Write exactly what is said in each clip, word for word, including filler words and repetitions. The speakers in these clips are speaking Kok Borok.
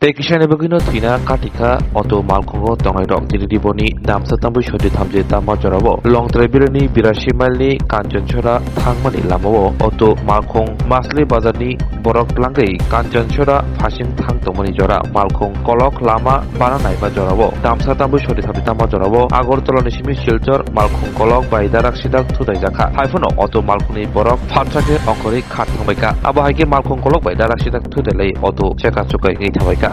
Tei kisani bagwino thwina katikha auto malkhungo tongnairok. Tini diboni damsa tambwi soti thamji tama jorao Longtrai birani birasi mile ni Kanchanchora thangmani lamao auto malkhung Masli bazarni borok tlangwi Kanchanchora phasing thang tongmani jora malkhung kolok lama bana naiba jorao damsa tambwi soti thamji tama jorao Agartala ni simi Silchar malkhung kolok bai darak sidak thudaijakha. Haiphano auto malkhungni borok phatsa khe ongkhorwi khat thangbaikha. Abo hai khe malkhung kolok bai darak sidak thudailai auto cheka chukai wngwi thabaikha.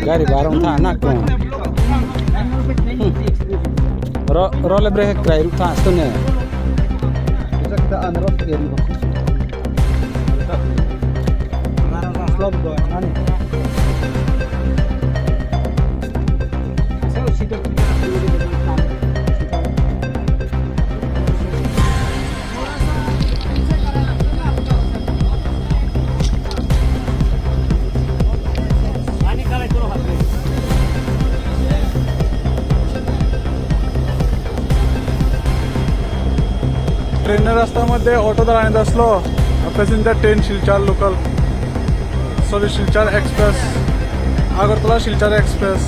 Gari barong tha nak tong. Ro ro le brake krai ruk tha stone. Train-ni rasta moddhe auto darai aslo, passenger train Silchar local, sorry, Silchar Express, Agartala Silchar Express.